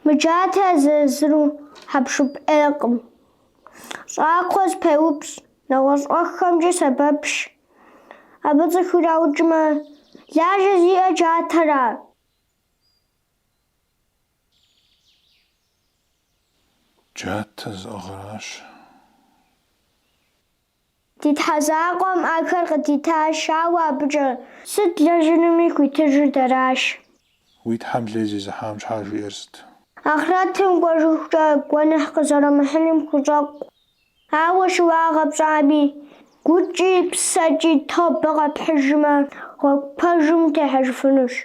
Мы джатэр езыр-езыру хьэпшып ӏейкъым. Щӏакхъуэ зэпеупщӏ, нэгъуэщӏ ӏуэхухэмкӏи сэбэпщ. Абы цӏыху ираукӏмэ, лажьэ зиӏэр джатэра? Джатэ зыӏыгъращ. Ди Тхьэ закъуэм ӏэхэр къыдитащ, ауэ абыкӏэ сыт длэжьынуми хуитыжыр дэращ. Уи Тхьэм лей зезыхьам щхьа жиӏэр сыт? Ахърэтым кӏуэжыхукӏэ гуэныхь къызэрымыхьыным хущӏэкъу. Ауэ щыуагъэ пщӏами, гукӏи псэкӏи тобэ къэпхьыжмэ, гъуэгу пэжым утехьэжыфынущ.